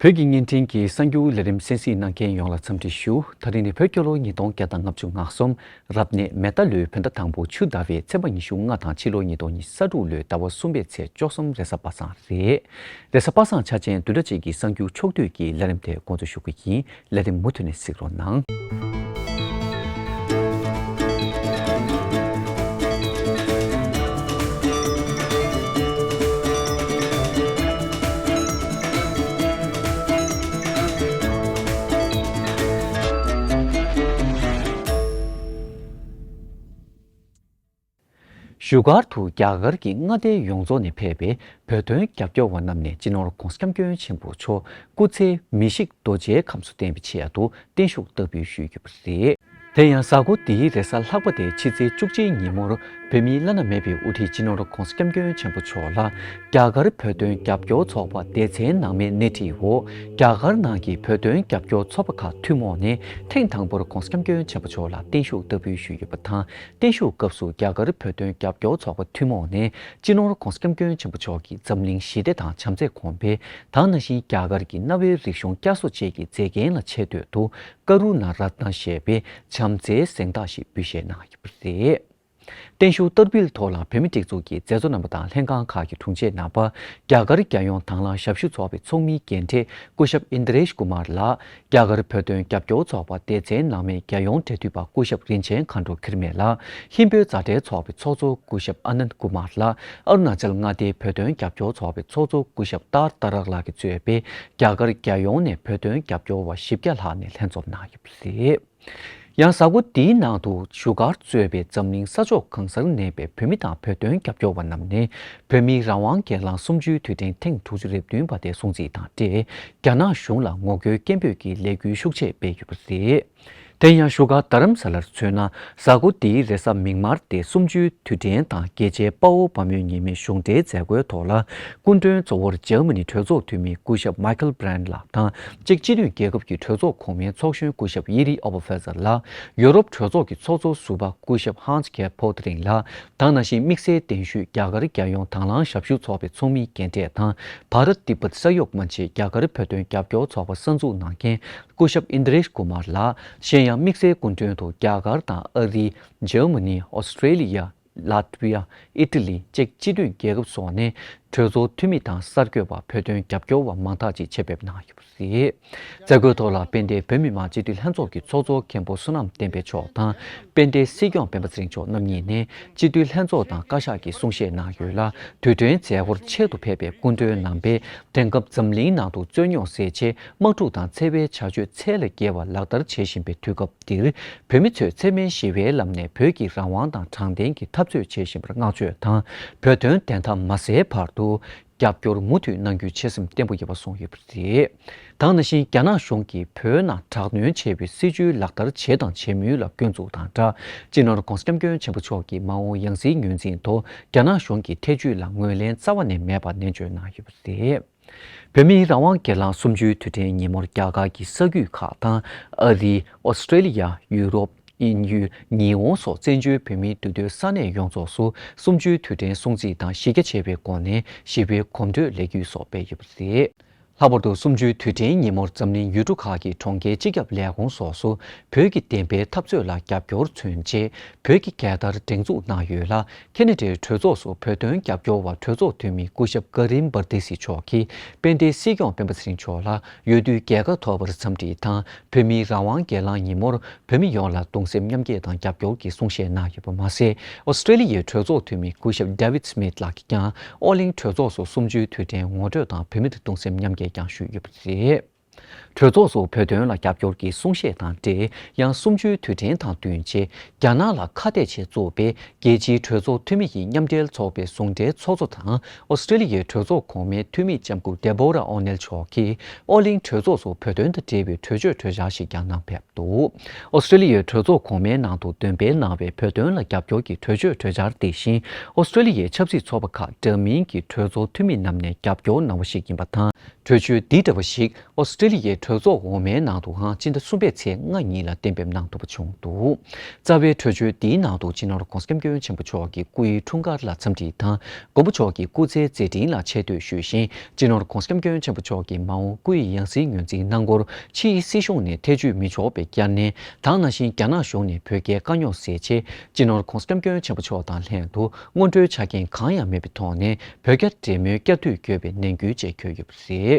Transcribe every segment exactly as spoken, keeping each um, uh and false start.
བོད་ཀྱི་བརྙན་འཕྲིན་གྱི་གསར་འགྱུར་ལས་རིམ་གསན་གཟིགས་གནང་མཁན་ཡོངས་ལ་འཚམས་འདྲི་ཞུ། ད་རིང་ནི་བོད་རྒྱལ་ལོ་ཉིས་སྟོང་བརྒྱ་དང་ལྔ་བཅུ་ང་གསུམ། རབ་གནས་མེ་རྟ་ལོའི་བོད་ཟླ་དང་པོ་ཆུ་ཟླ་བའི་ཚེས་པ་ཉི་ཤུ་ལྔ་དང་ཕྱི་ལོ་ཉིས་སྟོང་ཉི་ཤུ་རྩ་དྲུག་ལོའི་ཟླ་བ་གསུམ་པའི་ཚེས་བཅུ་གསུམ་རེས་གཟའ་པ་སངས་རེད། རེས་གཟའ་པ་སངས་ཆ་ཅན་བདུན་ཕྲག་གཅིག་གི་གསར་འགྱུར་ཕྱོགས་བསྡུས་ཀྱི་ལས་རིམ་དེ་འགོ་འཛུགས་ཞུ་གི་ཡིན། ལས་རིམ་མུ་མཐུད་ནས་གཟིགས་རོགས་གནང་། བཞུགས་སྒར་དུ་རྒྱ་གར་གྱི་མངའ་སྡེ་ཡོངས་རྫོགས་ནས་ཕེབས་པའི་བོད་དོན་རྒྱབ་སྐྱོར་བ་རྣམས་ནས་སྤྱི་ནོར་༧གོང་ས་༧སྐྱབས་མགོན་ཆེན་པོ་མཆོག་སྐུ་ཚེ་མི་ཤིགས་རྡོ་རྗེའི་ཁམས་སུ་བརྟན་པའི་ཆེད་དུ་བརྟན་བཞུགས་བསྟར་འབུལ་ཞུས་ཡོད་པ་རེད། དེ་ཡང་གཟའ་འཁོར་འདིའི་རེས་གཟའ་ལྷག་པ་སྟེ་ཕྱི་ཚེས་བཅུ་གཅིག་ཉིན་མོར་བོད་མིའི་བླ་ན་མེད་པའི་དབུ་ཁྲིད་སྤྱི་ནོར་༧གོང་ས་༧སྐྱབས་མགོན་ཆེན་པོ་མཆོག་ལ་རྒྱ་གར་བོད་དོན་རྒྱབ་སྐྱོར་ཚོགས་པ་སྡེ་ཚན་ནང་མའི་སྣེ་ཁྲིད་འོག་རྒྱ་གར་ནང་གི་བོད་དོན་རྒྱབ་སྐྱོར་ཚོགས་པ་ཁག་ཐུན་མོང་ནས་ཐེངས་དང་པོར་༧གོང་ས་༧སྐྱབས་མགོན་ཆེན་པོ་མཆོག་ལ་བརྟན་བཞུགས་བསྟར་འབུལ་ཞུས་ཡོད་པ་དང་། བརྟན་བཞུགས་སྐབས་སུ་རྒྱ་གར་བོད་དོན་རྒྱབ་སྐྱོར་ཚོགས་པ་ཐུན་མོང་ནས་སྤྱི་ནོར་༧གོང་ས་༧སྐྱབས་མགོན་ཆེན་པོ་མཆོག་གི་འཛམ་གླིང་ཞི་བདེ་དང་བྱམས་བརྩེ་གོང་འཕེལ་དང་ནང་བཞིན་རྒྱ་གར་གྱི་གནའ་བོའི་རིག་གཞུང་བསྐྱར་གསོ་བཅས་ཀྱི་མཛེས་རྒྱན་ལ་ཆེ་བསྟོད་དུ་ཀ་རུ་ཎ་རཏྣ་ཞེས་པའི་བྱམས་བརྩེའི་གཟེངས་རྟགས་ཤིག་འབུལ་བཞེས་གནང་ཡོད་པ་རེད། བརྟན་བཞུགས་བསྟར་འབུལ་ཐོག་ལ་བོད་མིའི་སྒྲིག་འཛུགས་ཀྱི་མཛད་གཙོ་རྣམ་པ་དང་ལྷན་ཁང་ཁག་གི་དྲུང་ཆེ་རྣམ་པ། རྒྱ་གར་རྒྱལ་ཡོངས་དྭང་བླངས་ཞབས་ཞུ་ཚོགས་པའི་ཚོགས་མིའི་རྒན་གྲས་སྐུ་ཞབས་ཨིན་དྲེཤ་ཀུ་མར་ལགས། རྒྱ་གར་བོད་དོན་རྒྱབ་སྐྱོར་ཚོགས་པ་སྡེ་ཚན་ནང་མའི་རྒྱལ་ཡོངས་འབྲེལ་མཐུད་པ་སྐུ་ཞབས་རིན་ཆེན་མཁའ་འགྲོ་འཁྱིལ་མེད་ལགས། ཧིན་བོད་མཛའ་འབྲེལ་ཚོགས་པའི་ཚོགས་གཙོ་སྐུ་ཞབས་ཨ་ནནྡ་ཀུ་མར་ལགས། ཨ་རུ་ན་ཅལ་མངའ་སྡེའི་བོད་དོན་རྒྱབ་སྐྱོར་ཚོགས་པའི་ཚོགས་གཙོ་སྐུ་ཞབས་ཏར་ཏ་རག་ལགས་ཀྱིས་གཙོས་པའི་རྒྱ་གར་རྒྱལ་ཡོངས་ནས་བོད་དོན་རྒྱབ་སྐྱོར་བ་བཞི་བརྒྱ་ལྷག་ནས་ལྷན་འཛོམས་གནང་ཡོད་པ་རེད། ཡང་གཟའ་འཁོར་འདིའི་ནང་དུ་བཞུགས་སྒར་གཙོས་པའི་འཛམ་གླིང་ས་ཕྱོགས་གང་སར་གནས་པའི་བོད་མི་དང་བོད་དོན་རྒྱབ་སྐྱོར་བ་རྣམས་ནས་བོད་མིའི་རང་དབང་སྒེར་ལངས་གསུམ་བཅུའི་དུས་དྲན་ཐེངས་དྲུག་ཅུ་རེ་བདུན་པ་དེ་སྲུང་བརྩི་དང་འབྲེལ་རྒྱ་ནག་གཞུང་ལ་ངོ་རྒོལ་སྐད་འབོད་ཀྱི་ལས་འགུལ་ཤུགས་ཆེ་སྤེལ་ཡོད་པ་རེད། དེ་ཡང་བཞུགས་སྒར་རྡ་རམ་ས་ལར་མཚོན་ན། གཟའ་འཁོར་འདིའི་རེས་གཟའ་མིག་དམར་ཏེ་གསུམ་བཅུའི་དུས་དྲན་དང་རྒྱལ་གཅེས་དཔའ་བོ་དཔའ་མོའི་ཉི་མའི་གཞུང་འབྲེལ་མཛད་སྒོའི་ཐོག་ལ། སྐུ་མགྲོན་གཙོ་བོར་འཇར་མ་ནི་གྲོས་ཚོགས་འཐུས་མི་སྐུ་ཞབས་མའི་ཁལ་བྷི་རན་ལགས་དང་། ཅེཀ་སྤྱི་མཐུན་རྒྱལ་ཁབ་ཀྱི་གྲོས་ཚོགས་གོང་མའི་ཚོགས་གཞོན་སྐུ་ཞབས་ཡེ་རི་ཨོ་བྷ་ཕེ་ཟར་ལགས། ཡུ་རོབ་གྲོས་ཚོགས་ཀྱི་ཚོགས་གཙོ་ཟུར་པ་སྐུ་ཞབས་ཧན་སི་གེ་ཕོ་ཏི་རིང་ལགས་དང་། ནང་བཞིན་དམིགས་བསལ་གདན་ཞུས་རྒྱ་གར་རྒྱལ་ཡོངས་དྭང་བླངས་ཞབས་ཞུ་ཚོགས་པའི་ཚོགས་མིའི་རྒན་གྲས་དང་། བྷ་རཏ་ཏི་པད་ས་གཡོག་མན་ཆད་རྒྱ་གར་བོད་དོན་རྒྱབ་སྐྱོར་ཚོགས་པ་གསར་འཛུགས་གནང་མཁན་སྐུ་ཞབས་ཨིན་དྲེཤ་ཀུ་མར་ལགས། གཞན་ཡང་དམིགས་བསལ་སྐུ་མགྲོན་དུ་རྒྱ་གར་དང་ཨ་རི། འཇར་མ་ནི། ཨོ་སི་ཀྲེ་ལི་ཡ། ལཱ་ཏི་བི་ཡ། ཨི་ཊ་ལི། ཅེཀ་སྤྱི་མཐུན་རྒྱལ་ཁབ་སོགས་ནས་གྲོས་ཚོགས་འཐུས་མི་དང་གསར་འགོད་པ། བོད་དོན་རྒྱབ་སྐྱོར་བ་མང་དག་ཅིག་ཆེད་ཕེབས་གནང་ཡོད་པ་རེད། མཛད་སྒོའི་ཐོག་ལ་དཔལ་ལྡན་བོད་མི་མང་སྤྱི་འཐུས་ལྷན་ཚོགས་ཀྱི་ཚོགས་གཙོ་མཁན་པོ་བསོད་ནམས་བསྟན་འཕེལ་མཆོག་དང་། དཔལ་ལྡན་སྲིད་སྐྱོང་སྤེན་པ་ཚེ་རིང་མཆོག་རྣམ་གཉིས་ནས་སྤྱི་འཐུས་ལྷན་ཚོགས་དང་བཀའ་ཤག་གི་གསུང་བཤད་གནང་ཡོད་ལ། དུས་དྲན་མཛད་སྒོར་ཆེད་དུ་ཕེབས་པའི་སྐུ་མགྲོན་རྣམ་པས། དེང་སྐབས་འཛམ་གླིང་ནང་དུ་རྩོད་རྙོག་སེལ་ཆེད་དམག་འཁྲུག་དང་འཚེ་བའི་བྱ་སྤྱོད་ཚད་ལས་བརྒལ་བ་ལག་བསྟར་བྱེད་བཞིན་པའི་དུས་སྐབས་འདིར། བོད་མི་ཚོས་འཚེ་མེད་ཞི་བའི་ལམ་ནས་བོད་ཀྱི་རང་དབང་དང་དྲང་བདེན་གྱི་འཐབ་རྩོད་བྱེད་བཞིན་པར་བསྔགས་བརྗོད་དང་། བོད་དོན་བདེན་མཐའ་མ་གསལ་བར་དུ་རྒྱབ་སྐྱོར་མུ་མཐུད་གནང་རྒྱུའི་ཆོད་སེམས་བརྟན་པོ་ཡོད་པ་གསུངས་ཡོད་པ་རེད། དེ་ནང་བཞིན་རྒྱ་ནག་གཞུང་གིས་བོད་ནང་དྲག་གནོན་བྱས་པའི་སྲིད་བྱུས་ལག་བསྟར་བྱས་དང་བྱེད་མུས་ལ་སྐྱོན་འཛུགས་དང་སྦྲགས། སྤྱི་ནོར་༧གོང་ས་༧སྐྱབས་མགོན་ཆེན་པོ་མཆོག་གིས་མ་འོངས་ཡང་སྲིད་ངོས་འཛིན་ཐོག་རྒྱ་ནག་གཞུང་གི་ཐེ་བྱུས་ལ་ངོས་ལེན་རྩ་བ་ནས་མེད་པ་ནན་བརྗོད་གནང་ཡོད་པ་རེད། བོད་མིའི་རང་དབང་སྒེར་ལངས་གསུམ་བཅུའི་དུས་དྲན་ཉིན་མོར་རྒྱ་གར་གྱི་ས་རྒྱུད་ཁག་དང་། ཨ་རི། ཨོ་སི་ཀྲེ་ལི་ཡ། ཡུ་རོབ། དབྱིན་ཡུལ། ཉི་ཧོང་སོགས་བཙན་བྱོལ་བོད་མིའི་འདུས་སྡོད་ས་གནས་ཡོངས་རྫོགས་སུ་གསུམ་བཅུའི་དུས་དྲན་སྲུང་བརྩི་དང་གཞི་རྒྱ་ཆེ་བའི་སྒོ་ནས་ཞི་བའི་གོམ་བགྲོད་ལས་འགུལ་སོགས་སྤེལ་ཡོད་པ་རེད། ལྷག་པར་དུ་གསུམ་བཅུའི་དུས་དྲན་ཉིན་མོར་འཛམ་གླིང་ཡུལ་གྲུ་ཁག་གི་གྲོང་ཁྱེར་སྤྱི་ཁྱབ་ལས་ཁུངས་སོགས་སུ་བོད་ཀྱི་བདེན་པའི་འཐབ་རྩོད་ལ་རྒྱབ་སྐྱོར་མཚོན་ཆེད་བོད་ཀྱི་རྒྱལ་དར་སྒྲེང་འཛུགས་གནང་ཡོད་ལ། ཁེ་ན་ཌའི་གྲོས་ཚོགས་སུ་བོད་དོན་རྒྱབ་སྐྱོར་བ་གྲོས་ཚོགས་འཐུས་མི་སྐུ་ཞབས་ཀ་རིམ་བར་དི་སི་མཆོག་གིས་དཔལ་ལྡན་སྲིད་སྐྱོང་སྤེན་པ་ཚེ་རིང་མཆོག་ལ་འོས་བསྡུའི་རྒྱལ་ཁ་ཐོབ་པར་འཚམས་འདྲི་དང་། བོད་མིའི་རང་དབང་སྒེར་ལངས་ཉིན་མོར་བོད་མི་ཡོངས་ལ་གདུང་སེམས་མཉམ་སྐྱེད་དང་རྒྱབ་སྐྱོར་གྱི་གསུང་བཤད་གནང་ཡོད་པ་མ་ཟད། ཨོ་སི་ཀྲེ་ལི་ཡའི་གྲོས་ཚོགས་འཐུས་མི་སྐུ་ཞབས་ཌེ་ཝིད་སི་མིད་ལགས་ཀྱིས་ཀྱང་ཨོ་གླིང་གྲོས་ཚོགས་སུ་གསུམ་བཅུའི་དུས་དྲན་ངོ་སྤྲོད་དང་བོད་མི་དང་གདུང་སེམས་མཉམ་སྐྱེད་ཀྱང་ཞུས་ཡོད་པ་རེད། གྲོས་ཚོགས་སུ་བོད་དོན་ལ་རྒྱབ་སྐྱོར་གྱི་གསུང་བཤད་དང་འབྲེལ། ཡང་གསུམ་བཅུའི་དུས་དྲན་དང་བསྟུན་ཆེད་རྒྱ་ནག་ལ་ཁ་གཏད་བྱས་བཙུགས་པའི་རྒྱལ་སྤྱིའི་གྲོས་ཚོགས་འཐུས་མི་ཡི་མཉམ་འབྲེལ་ཚོགས་པའི་ཟུང་འབྲེལ་ཚོགས་གཙོ་དང་། ཨོ་སི་ཀྲེ་ལི་ཡའི་གྲོས་ཚོགས་གོང་མའི་འཐུས་མི་ལྕམ་སྐུ་ཌེ་བོ་ར་ཨོ་ནེལ་མཆོག་གིས་ཨོ་གླིང་གྲོས་ཚོགས་སུ་བོད་དོན་དང་འབྲེལ་བའི་གྲོས་ཆོད་གྲོས་འཆར་ཞིག་ཀྱང་གནང་ཕེབས་འདུག་ཨོ་སི་ཀྲེ་ལི་ཡའི་གྲོས་ཚོགས་གོང་མའི་ནང་དུ་འདོན་སྤེལ་གནང་བའི་བོད་དོན་ལ་རྒྱབ་སྐྱོར་གྱི་གྲོས་ཆོད་གྲོས་འཆར་དེ་བཞིན། ཨོ་སི་ཀྲེ་ལི་ཡའི་ཆབ་སྲིད་ཚོགས་པ་ཁག་འདྲ་མིན་གྱི་གྲོས་ཚོགས་འཐུས་མི་རྣམས་ནས་རྒྱབ་སྐྱོར་གནང་བ་ཞིག་ཡིན་པ་དང་། གྲོས་ཆོད་འདི་འདྲ་བ་ཞིག་ཨོ་སི་ཀྲི་ལི་ཡའི་གྲོས་ཚོགས་འོག་མའི་ནང་དུའང་སྤྱི་ཟླ་གསུམ་པའི་ཚེས་ལྔ་ཉིན་ལ་གཏན་འབེབས་གནང་ཐུབ་པ་བྱུང་འདུག། རྩ་བའི་གྲོས་ཆོད་འདིའི་ནང་དུ་སྤྱི་ནོར་༧གོང་ས་༧སྐྱབས་མགོན་ཆེན་པོ་མཆོག་གི་སྐུའི་འཁྲུངས་སྐར་ལ་འཚམས་འདྲི་དང་། མགོན་པོ་མཆོག་གི་སྐུ་ཚེའི་མཛད་འཕྲིན་ལ་ཆེ་བསྟོད་ཞུས་ཤིང་། སྤྱི་ནོར་༧གོང་ས་༧སྐྱབས་མགོན་ཆེན་པོ་མཆོག་གིས་མ་འོངས་སྐུ་ཡི་ཡང་སྲིད་ངོས་འཛིན་གནང་སྐོར་ཕྱིའི་སྲིད་གཞུང་ནས་ཐེ་བྱུས་མི་འཇོག་པའི་བསྐྱར་ནན་དང་། ནང་བཞིན་རྒྱ་ནག་གཞུང་ནས་བོད་རྒྱའི་དཀའ་རྙོག་སེལ་ཆེད་སྤྱི་ནོར་༧གོང་ས་༧སྐྱབས་མགོན་ཆེན་པོ་མཆོག་དང་ལྷན་དུ་སྔོན་འགྲོའི་ཆ་རྐྱེན་གང་ཡང་མེད་པའི་ཐོག་ནས་བོད་རྒྱ་འབྲེལ་མོལ་བསྐྱར་མཐུད་དགོས་པའི་ནན་སྐུལ་བཅས་བཀོད་ཡོད་པ་རེད།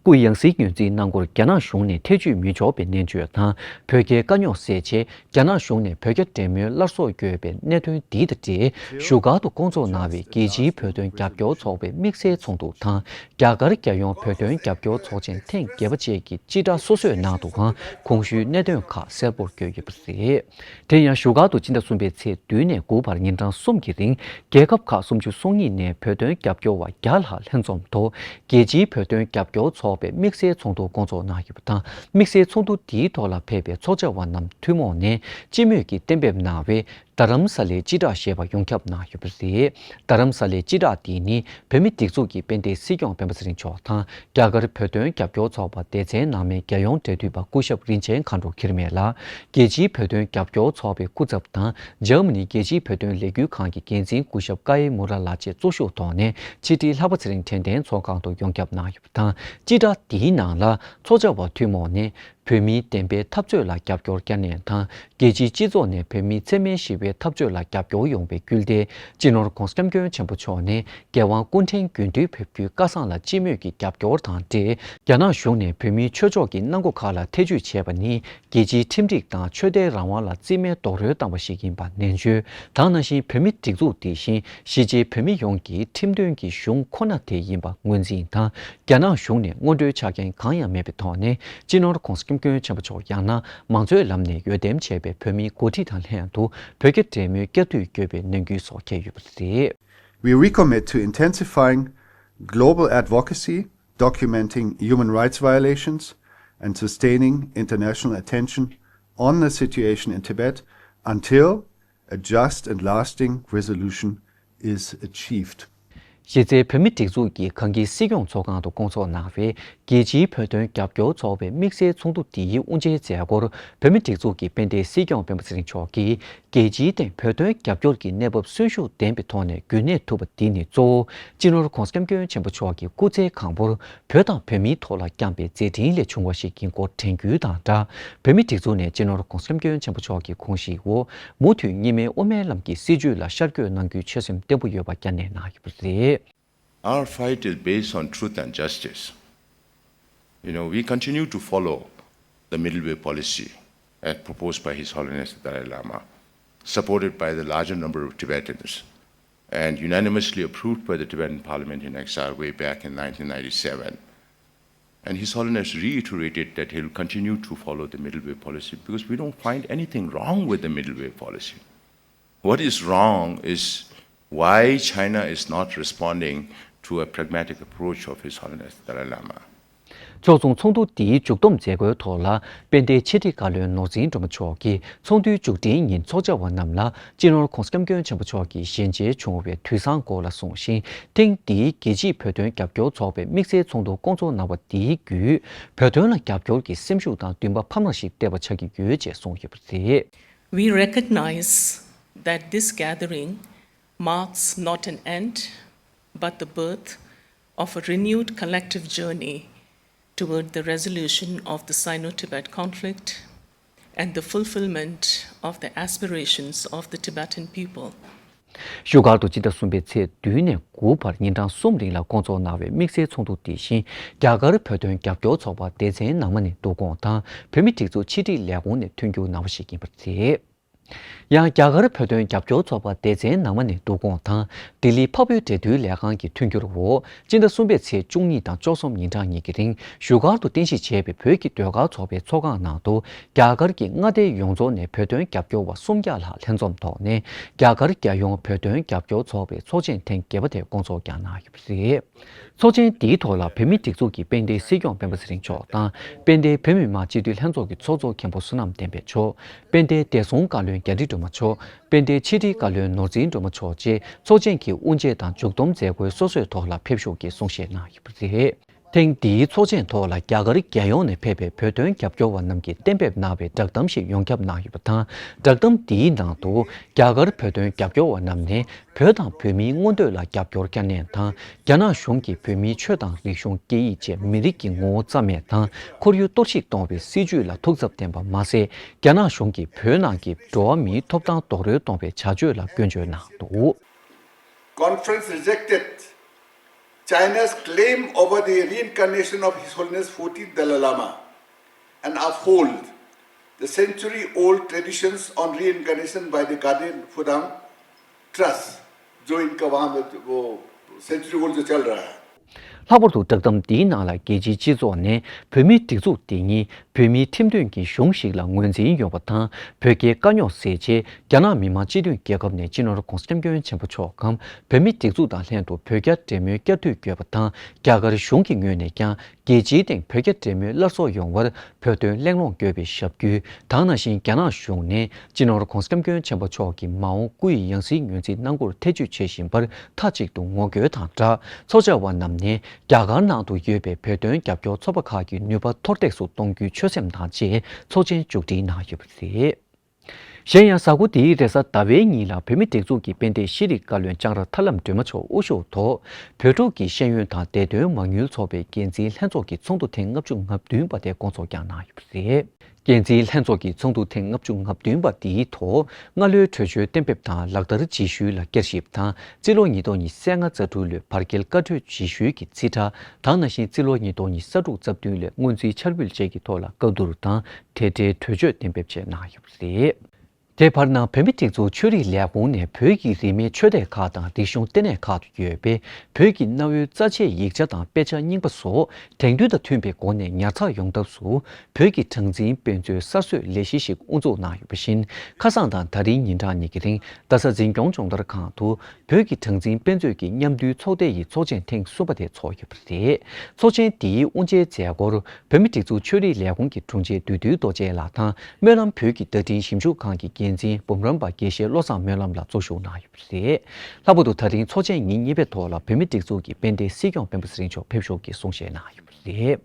སྐུ་ཡང་སྲིད་ངོས་འཛིན་གནང་སྐོར་རྒྱ་ནག་གཞུང་ནས་ཐེ་བྱུས་མི་འཇོག་པའི་ནན་བརྗོད་དང་། བོད་རྒྱའི་དཀའ་རྙོག་སེལ་ཆེད་རྒྱ་ནག་གཞུང་ནས་བོད་རྒྱ་འབྲེལ་མོལ་སླར་གསོ་དགོས་པའི་གནད་དོན་འདི་དང་འབྲེལ་བཞུགས་སྒར་དུ་བསྐོང་ཚོགས་གནང་བའི་རྒྱལ་སྤྱིའི་བོད་དོན་རྒྱབ་སྐྱོར་ཚོགས་པའི་དམིགས་བསལ་ཚོགས་འདུ་དང་། རྒྱ་གར་རྒྱལ་ཡོངས་བོད་དོན་རྒྱབ་སྐྱོར་ཚོགས་ཆེན་ཐེངས་བརྒྱད་པ་བཅས་ཀྱི་སྤྱི་བསྒྲགས་སོ་སོའི་ནང་དུའང་གོང་ཞུས་གནད་དོན་ཁག་གསལ་པོར་བཀོད་ཡོད་པ་རེད། དེ་ཡང་བཞུགས་སྒར་དུ་སྤྱི་ཟླ་གསུམ་པའི་ཚེས་བདུན་ནས་དགུ་བར་ཉིན་གྲངས་གསུམ་གྱི་རིང་རྒྱལ་ཁབ་ཁག་སུམ་ཅུ་སོ་གཉིས་ནས་བོད་དོན་རྒྱབ་སྐྱོར་བ་བརྒྱ་ལྷག་ལྷན་འཛོམས་ཐོག་རྒྱལ་སྤྱིའི་བོད་དོན་རྒྱབ་སྐྱོར་ཚོགས་པའི་དམིགས་བསལ་ཚོགས་འདུ་བསྐོང་ཚོགས་གནང་ཡོད་པ་དང་། དམིགས་བསལ་ཚོགས་འདུ་འདིའི་ཐོག་ལ་ཕེབས་པའི་ཚོགས་བཅར་བ་རྣམས་ཐུན་མོང་ནས་སྤྱི་མོས་ཀྱིས་གཏན་འབེབས་གནང་བའི་རྡ་རམ་ས་ལའི་སྤྱི་བསྒྲགས་ཞེས་པ་ཡོངས་ཁྱབ་གནང་ཡོད་པ་རེད། རྡ་རམ་ས་ལའི་སྤྱི་བསྒྲགས་འདི་ནི་བོད་མིའི་སྒྲིག་འཛུགས་ཀྱི་དཔལ་ལྡན་སྲིད་སྐྱོང་སྤེན་པ་ཚེ་རིང་མཆོག་དང་། རྒྱ་གར་བོད་དོན་རྒྱབ་སྐྱོར་ཚོགས་པ་སྡེ་ཚན་ནང་མའི་རྒྱལ་ཡོངས་འབྲེལ་མཐུད་པ་སྐུ་ཞབས་རིན་ཆེན་མཁའ་འགྲོ་འཁྱིལ་མེད་ལགས། རྒྱལ་སྤྱིའི་བོད་དོན་རྒྱབ་སྐྱོར་ཚོགས་པའི་སྐུ་ཚབ་དང་། འཇར་མ་ནི་རྒྱལ་སྤྱིའི་བོད་དོན་ལས་འགུལ་ཁང་གི་འགན་འཛིན་སྐུ་ཞབས་ཀ་ཨེ་མུ་ར་ལགས་བཅས་གཙོ་བཞུགས་ཐོག་ནས་ཕྱི་དྲིལ་ལྷག་པ་ཚེ་རིང་དྲན་རྟེན་ཚོགས་ཁང་དུ་ཡོངས་ཁྱབ་གནང་ཡོད་པ་དང་། སྤྱི་བསྒྲགས་འདིའི་ནང་ལ་ཚོགས་བཅར་བ་ཐུན་མོང་ནས་བོད་མིའི་བདེན་པའི་འཐབ་རྩོད་ལ་རྒྱབ་སྐྱོར་བསྐྱར་ནན་དང་། རྒྱལ་སྤྱིའི་སྤྱི་ཚོགས་ནས་བོད་མིའི་འཚེ་མེད་ཞི་བའི་འཐབ་རྩོད་ལ་རྒྱབ་སྐྱོར་ཡོང་བའི་སྐུལ་འདེད། སྤྱི་ནོར་༧གོང་ས་༧སྐྱབས་མགོན་ཆེན་པོ་མཆོག་ནས་རྒྱལ་དབང་སྐུ་ཕྲེང་དགུ་བདུན་ཕེབས་རྒྱུའི་བཀའ་བཟང་ལ་སྤྱི་མོས་ཀྱི་རྒྱབ་སྐྱོར་དང་འབྲེལ། རྒྱ་ནག་གཞུང་ནས་བོད་མིའི་ཆོས་ཕྱོགས་ཀྱི་གནང་སྒོ་ཁག་ལ་ཐེ་བྱུས་བྱས་པ་ནི། རྒྱལ་སྤྱིའི་ཁྲིམས་སྒྲིག་དང་ཆོས་དད་རང་དབང་ལ་རྩིས་མེད་རྡོག་རོལ་བཏང་བ་ཞིག་ཡིན་པ་ནན་བརྗོད་དང་། ནང་བཞིན་བོད་མིའི་སྒྲིག་འཛུགས་དེ་བཞིན་གཞིས་བྱེས་བོད་མི་ཡོངས་ཀྱི་ཁྲིམས་དོན་གྱི་གཞུང་ཁོ་ན་དེ་ཡིན་པ་ངོས་འཛིན་དང་། རྒྱ་ནག་གཞུང་ནས་སྔོན་འགྲོའི་ཆ་རྐྱེན་གང་ཡང་མེད་པའི་ཐོག་ནས་སྤྱི་ནོར་༧གོང་ས་༧སྐྱབས་མགོན་ཆེན་པོ་མཆོག་ཡང་ན་མང་གཙོའི་ལམ་ནས་འོས་འདེམས་བྱས་པའི་བོད་མིའི་འགོ་ཁྲིད་དང་ལྷན་དུ་བོད་རྒྱ་འབྲེལ་མོལ་བསྐྱར་མཐུད་དགོས་པའི་ནན་སྐུལ་སོགས་འཁྱེར་ཡོད་པ་རེད། We recommit to intensifying global advocacy, documenting human rights violations, and sustaining international attention on the situation in Tibet until a just and lasting resolution is achieved. གཞི་རྩའི་བོད་མིའི་སྒྲིག་འཛུགས་ཀྱི་གངས་སྐྱིད་སྲིད་སྐྱོང་ཚོགས་ཁང་དུ་བསྐོང་ཚོགས་གནང་བའི་རྒྱལ་སྤྱིའི་བོད་དོན་རྒྱབ་སྐྱོར་ཚོགས་པའི་དམིགས་བསལ་ཚོགས་འདུ་འདིའི་དབུ་འབྱེད་མཛད་སྒོར་བོད་མིའི་སྒྲིག་འཛུགས་ཀྱི་དཔལ་ལྡན་སྲིད་སྐྱོང་སྤེན་པ་ཚེ་རིང་མཆོག་གིས། རྒྱལ་སྤྱིའི་སྟེང་བོད་དོན་རྒྱབ་སྐྱོར་གྱི་གནས་བབ་གསོན་ཤུགས་ལྡན་པའི་ཐོག་ནས་རྒྱུན་གནས་ཐུབ་པ་འདི་ནི་གཙོ་བོ་སྤྱི་ནོར་༧གོང་ས་༧སྐྱབས་མགོན་ཆེན་པོ་མཆོག་གི་སྐུ་ཚེ་གང་པོར་བོད་དང་བོད་མིའི་ཐོག་ལ་བསྐྱངས་པའི་མཛད་འཕྲིན་ལས་བྱུང་བ་ཞིག་ཡིན་སྐོར་དྲན་སྐུལ་དང་སྦྲགས། བོད་མིའི་སྒྲིག་འཛུགས་ནས་སྤྱི་ནོར་༧གོང་ས་༧སྐྱབས་མགོན་ཆེན་པོ་མཆོག་གི་དགོངས་གཞིའི་འོག་མུ་མཐུད་གཉིས་སྨན་དབུ་མའི་ལམ་གྱི་སྲིད་བྱུས་ལ་ཤར་བསྐྱོད་གནང་རྒྱུའི་ཆོད་སེམས་བརྟན་པོ་ཡོད་པ་བསྐྱར་ནན་གནང་ཡོད་པ་རེད། Our fight is based on truth and justice. You know, we continue to follow the middle way policy as proposed by His Holiness the Dalai Lama, supported by the larger number of Tibetans, and unanimously approved by the Tibetan Parliament in exile way back in nineteen ninety-seven. And His Holiness reiterated that he'll continue to follow the middle way policy because we don't find anything wrong with the middle way policy. What is wrong is why China is not responding to a pragmatic approach of His Holiness the Dalai Lama. ཕྱོགས་མཚུངས་ཚོགས་འདུ་འདིའི་མཇུག་བསྡོམས་མཛད་སྒོའི་ཐོག་ལ། དཔལ་ལྡན་ཕྱི་དྲིལ་བཀའ་བློན་ནོར་འཛིན་སྒྲོལ་མ་མཆོག་གིས་ཚོགས་འདུའི་མཇུག་སྒྲིལ་ཉིན་ཚོགས་བཅར་བ་རྣམས་ལ་སྤྱི་ནོར་༧གོང་ས་༧སྐྱབས་མགོན་ཆེན་པོ་མཆོག་གིས་ཞལ་མཇལ་བྱུང་བའི་དུས་བཟང་སྐོར་ལ་གསུངས་ཤིང་། ཐེངས་འདིའི་རྒྱལ་སྤྱིའི་བོད་དོན་རྒྱབ་སྐྱོར་ཚོགས་པའི་དམིགས་བསལ་ཚོགས་འདུ་བསྐོང་ཚོགས་གནང་བ་འདིའི་བརྒྱུད། བོད་དོན་ལ་རྒྱབ་སྐྱོར་གྱི་སེམས་ཤུགས་དང་འདུན་པ་འཕར་མ་ཞིག་སྟེར་བ་ཆགས་ཀྱི་ཡོད་ཅེས་གསུངས་ཡོད་པ་རེད། We recognize that this gathering marks not an end, but the birth of a renewed collective journey toward the resolution of the Sino-Tibet conflict and the fulfillment of the aspirations of the Tibetan people. བཞུགས་སྒར་དུ་སྤྱི་ཟླ་གསུམ་པའི་ཚེས་བདུན་ནས་དགུ་བར་ཉིན་གྲངས་གསུམ་རིང་ལ་བསྐོང་ཚོགས་གནང་བའི་དམིགས་བསལ་ཚོགས་འདུ་དེ་བཞིན་རྒྱ་གར་བོད་དོན་རྒྱབ་སྐྱོར་ཚོགས་པ་སྡེ་ཚན་ནང་མ་ནས་བསྡུ་སྐོང་དང་། བོད་མིའི་སྒྲིག་འཛུགས་ཕྱི་དྲིལ་ལས་ཁུངས་ནས་མཐུན་འགྱུར་གནང་བ་ཞིག་ཡིན་པ་རེད། ཡང་རྒྱ་གར་བོད་དོན་རྒྱབ་སྐྱོར་ཚོགས་པ་སྡེ་ཚན་ནང་མ་ནས་བསྡུ་སྐོང་དང་། ལྡི་ལི་འཕགས་བོད་འབྲེལ་མཐུད་ལས་ཁང་གི་མཐུན་འགྱུར་འོག་སྤྱི་ཟླ་གསུམ་པའི་ཚེས་བཅུ་གཉིས་དང་བཅུ་གསུམ་ཉིན་གྲངས་གཉིས་ཀྱི་རིང་བཞུགས་སྒར་དུ་རྟེན་གཞི་བྱས་པའི་བོད་ཀྱི་ཟློས་གར་ཚོགས་པའི་ཚོགས་ཁང་ནང་དུ། རྒྱ་གར་གྱི་མངའ་སྡེ་ཡོངས་རྫོགས་ནས་བོད་དོན་རྒྱབ་སྐྱོར་བ་སུམ་བརྒྱ་ལྷག་ལྷན་འཛོམས་ཐོག་ནས། རྒྱ་གར་རྒྱལ་ཡོངས་བོད་དོན་རྒྱབ་སྐྱོར་ཚོགས་པའི་ཚོགས་ཆེན་ཐེངས་བརྒྱད་པ་དེ་བསྐོང་ཚོགས་ཀྱང་གནང་ཡོད་པ་རེད། ཚོགས་ཆེན་འདིའི་ཐོག་ལ་བོད་མིའི་སྒྲིག་འཛུགས་ཀྱི་དཔལ་ལྡན་སྲིད་སྐྱོང་སྤེན་པ་ཚེ་རིང་མཆོག་དང་། དཔལ་ལྡན་བོད་མི་མང་སྤྱི་འཐུས་ལྷན་ཚོགས་ཀྱི་ཚོགས་གཙོ་མཁན་པོ་བསོད་ནམས་བསྟན་འཕེལ་མཆོག་དཔལ་ལྡན་བདེ་སྲུང་བཀའ་བློན་རྒྱ་རི་སྒྲོལ་མ་མཆོག་དཔལ་ལྡན་ཕྱི་དྲིལ་བཀའ་བློན་ནོར་འཛིན་སྒྲོལ་མ་མཆོག་བཅས་ཚོགས་ཆེན་གྱི་དབུ་འབྱེད་དང་མཇུག་བསྡོམས་མཛད་སྒོའི་སོ་སོའི་ཐོག་ལ་ཕེབས་ཞུགས་ཀྱིས་གསུང་བཤད་གནང་ཡོད་པ་རེད། ཐེངས་འདིའི་ཚོགས་ཆེན་ཐོག་ལ་རྒྱ་གར་རྒྱལ་ཡོངས་ནས་ཕེབས་པའི་བོད་དོན་རྒྱབ་སྐྱོར་བ་རྣམས་ཀྱིས་གཏན་འབེབས་གནང་བའི་བསྒྲགས་གཏམ་ཞིག་ཡོངས་ཁྱབ་གནང་ཡོད་པ་དང་། བསྒྲགས་གཏམ་འདིའི་ནང་དུ་རྒྱ་གར་བོད་དོན་རྒྱབ་སྐྱོར་བ་རྣམས་ནས་བོད་དང་བོད་མིའི་མངོན་འདོད་ལ་རྒྱབ་སྐྱོར་བསྐྱར་ནན་དང་། རྒྱ་ནག་གཞུང་གིས་བོད་མིའི་ཆོས་དང་རིག་གཞུང་། སྐད་ཡིག་བཅས་མི་རིགས་ཀྱི་ངོ་བོ་རྩ་མེད་དང་ཁོར་ཡུག་གཏོར་བཤིག་གཏོང་བའི་སྲིད་བྱུས་ལ་ཐུགས་འཚབ་བསྟན་པ་མ་ཟད། རྒྱ་ནག་གཞུང་གིས་བོད་ནང་གི་འགྲོ་བ་མིའི་ཐོབ་ཐང་རྡོག་རོལ་གཏོང་བའི་བྱ་སྤྱོད་ལ་སྐྱོན་བརྗོད་གནང་འདུག། Conference rejected China's claim over the reincarnation of His Holiness fourteenth Dalai Lama and uphold the century-old traditions on reincarnation by the Gaden Phudang Trust, जो इनका वहाँ में वो century old जो चल रहा है। ལྷག་པར་དུ་བསྒྲགས་གཏམ་འདིའི་ནང་ལ། རྒྱལ་སྤྱིའི་སྤྱི་ཚོགས་ནས་བོད་མིའི་སྒྲིག་འཛུགས་འདི་ཉིད་བོད་མིའི་ཁྲིམས་མཐུན་གྱི་གཞུང་ཞིག་ལ་ངོས་འཛིན་ཡོད་པ་དང་། བོད་རྒྱའི་དཀའ་རྙོག་སེལ་ཆེད་རྒྱ་ནག་མི་དམངས་སྤྱི་མཐུན་རྒྱལ་ཁབ་ནས་སྤྱི་ནོར་༧གོང་ས་༧སྐྱབས་མགོན་ཆེན་པོ་མཆོག་གམ་བོད་མིའི་སྒྲིག་འཛུགས་དང་ལྷན་དུ་བོད་རྒྱ་འབྲེལ་མོལ་བསྐྱར་མཐུད་དགོས་པ་དང་། རྒྱ་གར་གཞུང་གི་ངོས་ནས་ཀྱང་རྒྱལ་སྤྱིའི་སྟེང་བོད་རྒྱ་འབྲེལ་མོལ་སླར་གསོ་ཡོང་བར་བོད་དོན་གླེང་སློང་དགོས་པའི་ཞབས་སྐུལ་དང་། ནང་བཞིན་རྒྱ་ནག་གཞུང་ནས་སྤྱི་ནོར་༧གོང་ས་༧སྐྱབས་མགོན་ཆེན་པོ་མཆོག་གི་མ་འོངས་སྐུ་ཡི་ཡང་སྲིད་ངོས་འཛིན་གནང་སྒོར་ཐེ་བྱུས་བྱེད་བཞིན་པར་མཐའ་གཅིག་ཏུ་ངོ་རྒོལ་དང་སྦྲགས། ཚོགས་བཅར་བ་རྣམས་ནས་རྒྱ་གར་ནང་དུ་ཡོད་པའི་བོད་དོན་རྒྱབ་སྐྱོར་ཚོགས་པ་ཁག་གི་ནུས་པ་མཐོར་འདེགས་སུ་གཏོང་རྒྱུའི་ཆོད་སེམས་དང་བཅས་ཚོགས་ཆེན་མཇུག་སྒྲིལ་གནང་ཡོད་པ་རེད། གཞན་ཡང་། གཟའ་འཁོར་འདིའི་རེས་གཟའ་ཟླ་བའི་ཉིན་ལ་བོད་མིའི་སྒྲིག་འཛུགས་ཀྱི་དཔལ་ལྡན་ཤེས་རིག་བཀའ་བློན་ལྕང་ར་ཐར་ལམ་སྒྲོལ་མ་མཆོག་དབུ་བཞུགས་ཐོག་བོད་ཕྲུག་གི་ཤེས་ཡོན་དང་བདེ་དོན་མ་དངུལ་ཚོགས་པའི་འགན་འཛིན་ལྷན་ཚོགས་ཀྱི་ཚོགས་འདུ་ཐེངས་ལྔ་བཅུ་ང་བདུན་པ་དེ་བསྐོང་ཚོགས་ཀྱང་གནང་ཡོད་པ་རེད། འགན་འཛིན་ལྷན་ཚོགས་ཀྱི་ཚོགས་འདུ་ཐེངས་ལྔ་བཅུ་ང་བདུན་པ་འདིའི་ཐོག་སྔ་ལོའི་གྲོས་ཆོད་གཏན་འབེབས་དང་ལག་བསྟར་བྱེད་ཤུལ་ལ་བསྐྱར་ཞིབ་དང་། རྩིས་ལོ་ཉིས་སྟོང་ཉི་ཤུ་རྩ་ལྔ་རྩ་དྲུག་ལོའི་བར་བརྒལ་བཀའ་འཁྲོལ་བྱེད་ཤུལ་གྱི་རྩིས་ཁྲ་དང་། ནང་བཞིན་རྩིས་ལོ་ཉིས་སྟོང་ཉི་ཤུ་རྩ་དྲུག་རྩ་བདུན་ལོའི་སྔོན་རྩིས་འཆར་འབུལ་བཅས་ཀྱི་ཐོག་ལ་བཀའ་བསྡུར་དང་། དེ་འབྲེལ་གྲོས་ཆོད་གཏན་འབེབས་བཅས་གནང་ཡོད་པ་རེད། དེ་བར་ན། བོད་མིའི་སྒྲིག་འཛུགས་ཆོས་རིག་ལས་ཁུངས་ནས་བོད་ཀྱི་རིས་མེད་ཆོས་སྡེ་ཁག་དང་རིག་གཞུང་ལྟེ་གནས་ཁག་ཏུ་ཡོད་པའི་བོད་ཀྱི་གནའ་བོའི་རྩ་ཆེའི་ཡིག་ཆ་དང་དཔེ་ཆ་རྙིང་པ་སོགས་དེང་དུས་དང་མཐུན་པའི་སྒོ་ནས་ཉར་ཚགས་ཡོང་ཐབས་སུ། བོད་ཀྱི་གྲངས་འཛིན་དཔེ་མཛོད་གསར་བཟོའི་ལས་གཞི་ཞིག་དབུ་འཛུགས་གནང་ཡོད་པ་བཞིན། ཁ་སང་དང་ད་རིང་ཉིན་གྲངས་གཉིས་ཀྱི་རིང་རྡ་ས་འཛིན་སྐྱོང་སྦྱོང་བརྡར་ཁང་དུ། བོད་ཀྱི་གྲངས་འཛིན་དཔེ་མཛོད་ཀྱི་མཉམ་འདུས་ཚོགས་སྡེ་ཡི་ཚོགས་ཆེན་ཐེངས་གསུམ་པ་དེ་ཚོགས་ཡོད་པ་རེད། ཚོགས་ཆེན་འདིའི་དབུ་འབྱེད་མཛད་སྒོར་བོད་མིའི་སྒྲིག་འཛུགས་ཆོས་རིག་ལས་ཁུངས་ཀྱི་དྲུང་ཆེ་བདུད་འདུལ་རྡོ་རྗེ་ལགས་དང་། སྨོན་ལམ་བོད་ཀྱི་བརྡ་འཕྲིན་ཞིབ་འཇུག་ཁང་གི་འགན་འཛིན་འབུམ་རམས་པ་དགེ་བཤེས་བློ་བཟང་སྨོན་ལམ་ལགས་གཙོ་བཞུགས་གནང་ཡོད་པ་རེད། ལྷག་པར་དུ་ད་རིང་ཚོགས་ཆེན་ཉིན་གཉིས་པའི་ཐོག་ལ་བོད་མིའི་སྒྲིག་འཛུགས་ཀྱི་དཔལ་ལྡན་སྲིད་སྐྱོང་སྤེན་པ་ཚེ་རིང་མཆོག་ཕེབས་ཞུགས་ཀྱིས་གསུང་བཤད་གནང་ཡོད་པ་རེད།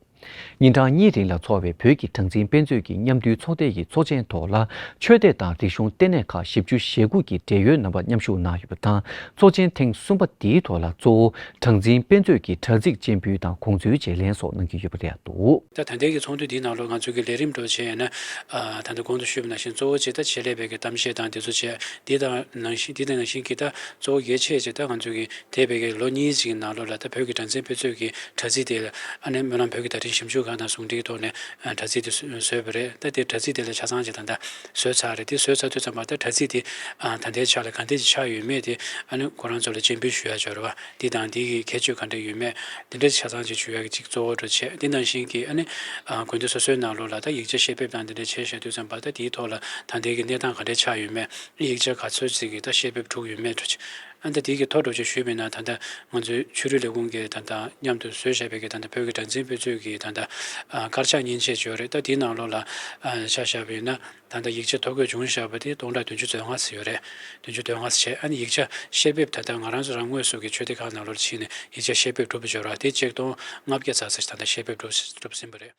ཉིན་གྲངས་གཉིས་རིང་ལ་འཚོགས་པའི་བོད་ཀྱི་གྲངས་འཛིན་དཔེ་མཛོད་ཀྱི་མཉམ་འདུས་ཚོགས་སྡེ་ཡི་ཚོགས་ཆེན་ཐོག་ལ། ཆོས་སྡེ་དང་རིག་གཞུང་ལྟེ་གནས་ཁག་བཞི་བཅུ་ཞེ་དགུ་གི་འབྲེལ་ཡོད་རྣམ་པ་མཉམ་ཞུགས་གནང་ཡོད་པ་དང་། ཚོགས་ཆེན་ཐེངས་གསུམ་པ་འདིའི་ཐོག་ལ་གཙོ་བོ་གྲངས་འཛིན་དཔེ་མཛོད་ཀྱི་དྲ་ཚིགས་སྤྱན་འབུལ་དང་དགོངས་ཚུལ་བརྗེ་ལེན་སོགས་གནང་གི་ཡོད་པ་རེད་འདུག། ད་ད་ལྟའི་གི་ཚོགས་འདུ་འདིའི་ནང་ལོགས་ང་ཚོ་གི་ལས་རིམ་འགྲོ་བྱས་ཡིན་ན། ཨ། ད་ལྟ་གོང་དུ་ཞུས་པ་ནང་བཞིན་གཙོ་བོ་ཆེ་ད་ཆེད་ལས་པའི་གི་གཏམ་བཤད་དང་དེ་ཚོ་བྱས། འདི་དང་ནང་བཞིན་འདི་དང་ནང་བཞིན་གྱི་ད་གཙོ་བོ་གལ་ཆེ་ཆེ་ད་ང་ཚོ་གི་འདས་པའི་གི་ལོ་གཉིས་ཅིག་གི་ནང་ལོགས་ལ་ད་བོད་ཀྱི་གྲངས་འཛིན་དཔེ་མཛོད་ཀྱི་དྲ་ཚིགས་དེ་ལ་ཨ་ནི་སྨོན་ལམ་བོད་ཀྱི་བརྡ་འཕྲིན་ཞིབ་འཇུག་ཁང་དང་ཟུང་འབྲེལ་གྱི་ཐོག་ནས་ཨ་དྲ་ཚིགས་དེ་བཟོས་པ་རེད། ད་དེ་དྲ་ཚིགས་དེ་ལ་ཆ་ཚང་ཅིག་ད་ལྟ་བཟོས་ཚར་རེད། དེ་བཟོས་ཚར་དུས་ཙམ་པ་ད་དྲ་ཚིགས་དེ་ཨ་ད་ལྟའི་ཆ་ལ་ག་འདྲས་ཅིག་ཆགས་ཡོད་མེད་དེ་ཨ་ནི་ཁོ་རང་ཚོ་ལ་སྤྱན་འབུལ་ཞུ་ཡ་འབྱོར་བ་འདི་དང་འདི་གི་ཁྱད་ཆོས་ག་འདྲས་ཡོད་མེད་འདི་འདྲས་ཆ་ཚང་ཅིག་ཞུ་ཡ་གི་ཅིག་གཙོ་བོ་འདྲ་བྱས། འདི་ནང་བཞིན་གྱི་ཨ་ནི་ཨ་དགོན་སྡེ་སོ་སོའི་ནང་ལོགས་ལ་ད་ཡིག་ཆ་བཤེར་འབེབས་དང་འདི་འདྲས་བྱས་བཞག་དུས་ཙམ་པ་ད་དེའི་ཐོག་ལ་ད་ལྟའི་གི་གནས་སྟངས་ག་འདྲས་ཆགས་ཡོད་མེད། ཡིག་ཆ་ག་ཚོད་ཅིག་གི་ད་བཤེར་འབེབས་གྲུབ་ཡོད་མེད་འདྲ་བྱས། ཨ་ནི་ད་དེ་གི་ཐོག་འགྲོ་ཆེད་ཞུས་པ་ཡིན་ན། ད་ལྟ་ང་ཚོའི་ཆོས་རིག་ལས་ཁུངས་ཀྱིས་ད་ལྟ་མཉམ་དུ་བཟོས་བཞག་པའི་གི་ད་ལྟ་བོད་ཀྱི་གྲངས་འཛིན་དཔེ་མཛོད་ཀྱི་ད་ལྟ་ཨ་དཀར་ཆག་མཉེན་ཆས་ཅིག་ཡོད་རེད། ད་དེའི་ནང་ལོགས་ལ་ཨ་ཆ་བཞག་པ་ཡིན་ན། ད་ལྟ་ཡིག་ཆ་ཐོ་འགོད་བྱུང་བཞག་པ་དེ་སྟོང་ཕྲག་བདུན་ཅུ་དོན་ལྔ་ཙམ་ཡོད་རེད། བདུན་ཅུ་དོན་ལྔ་ཙམ་བྱས། ཨ་ནི་ཡིག་ཆ་བཤེར་འབེབས་ད་ལྟ་ང་རང་ཚོ་རང་ངོས་སུ་གི་ཆོས་སྡེ་ཁག་ནང་ལོགས་ལ་ཕྱིན་ནས་ཡིག་ཆ་བཤེར་འབེབས་གྲུབ་པ་ཅིག་ཡོད་རེད། དེ་ཆིག་སྟོང་ལྔ་བརྒྱ་ཙམ་ཙམ་ད་ལྟ་བཤེར་འབེབས་གྲུབ་གྲུབ་ཟིན་པ་རེད།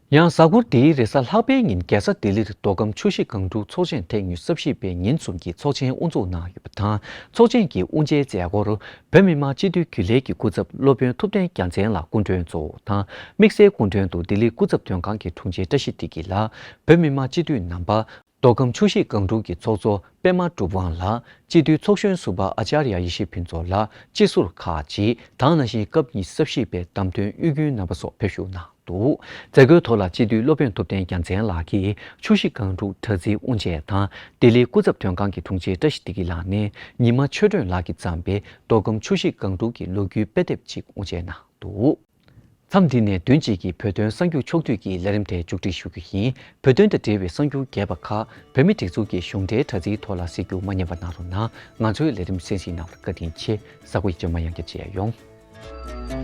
ཡང་གཟའ་འཁོར་འདིའི་རེས་གཟའ་ལྷག་པའི་ཉིན་རྒྱལ་ས་ལྡི་ལིར་མདོ་ཁམས་ཆུ་བཞི་སྒང་དྲུག་ཚོགས་ཆེན་ཐེངས་ཉི་ཤུ་རྩ་བཞི་པའི་ཉིན་གསུམ་གྱི་ཚོགས་ཆེན་དབུ་འཛུགས་གནང་ཡོད་པ་དང་། ཚོགས་ཆེན་གྱི་དབུ་འབྱེད་མཛད་སྒོར་བོད་མི་མང་སྤྱི་འཐུས་རྒྱུན་ལས་ཀྱི་སྐུ་ཚབ་སློབ་དཔོན་ཐུབ་བསྟན་རྒྱལ་མཚན་ལགས་སྐུ་མགྲོན་གཙོ་བོ་དང་། དམིགས་བསལ་སྐུ་མགྲོན་དུ་ལྡི་ལི་སྐུ་ཚབ་དོན་ཁང་གི་དྲུང་ཆེ་བཀྲ་ཤིས་བདེ་སྐྱིད་ལགས། བོད་མི་མང་སྤྱི་འཐུས་རྣམ་པ། མདོ་ཁམས་ཆུ་བཞི་སྒང་དྲུག་གི་ཚོགས་གཙོ་པད་མ་གྲུབ་དབང་ལགས། སྤྱི་འཐུས་ཚོགས་གཞོན་ཟུར་པ་ཨ་ཅཱརྱ་ཡེ་ཤེས་ཕུན་ཚོགས་ལགས། སྤྱི་ཟུར་ཁག་ཅིག་དང་། ནང་བཞིན་སྐབས་ཉི་ཤུ་རྩ་བཞི་པའི་བདམས་ཐོན་དབུས་རྒྱུན་རྣམ་པ་སོགས་ཕེབས་ཞུགས་གནང་འདུག། མཛད་སྒོའི་ཐོག་ལ་སྤྱི་འཐུས་སློབ་དཔོན་ཐུབ་བསྟན་རྒྱལ་མཚན་ལགས་ཀྱིས་ཆུ་བཞི་སྒང་དྲུག་དྲ་ཚིགས་དབུ་འབྱེད་དང་། ལྡི་ལི་སྐུ་ཚབ་དོན་ཁང་གི་དྲུང་ཆེ་བཀྲ་ཤིས་བདེ་སྐྱིད་ལགས་ནས་ཉི་མ་ཆོས་སྒྲོན་ལགས་ཀྱིས་བརྩམས་པའི་མདོ་ཁམས་ཆུ་བཞི་སྒང་དྲུག་གི་ལོ་རྒྱུས་དཔེ་དེབ་ཅིག་དབུ་འབྱེད་གནང་འདུག། མཚམས་འདི་ནས་བདུན་གཅིག་གི་བོད་དོན་གསར་འགྱུར་ཕྱོགས་བསྡུས་ཀྱི་ལས་རིམ་དེ་མཇུག་སྒྲིལ་ཞུ་རྒྱུ་ཡིན། བོད་དོན་དང་འབྲེལ་བའི་གསར་འགྱུར་རྒྱས་པ་ཁག་བོད་མིའི་སྒྲིག་འཛུགས་ཀྱི་གཞུང་འབྲེལ་དྲ་ཚིགས་ཐོག་ལ་གཟིགས་རྒྱུ་མ་ཉམས་པ་གནང་རོགས་གནང་། ང་ཚོའི་ལས་རིམ་གསན་གཟིགས་གནང་བར་བཀའ་དྲིན་ཆེ། གཟའ་འཁོར་རྗེས་མ་ཡང་བསྐྱར་མཇལ་ཡོང་།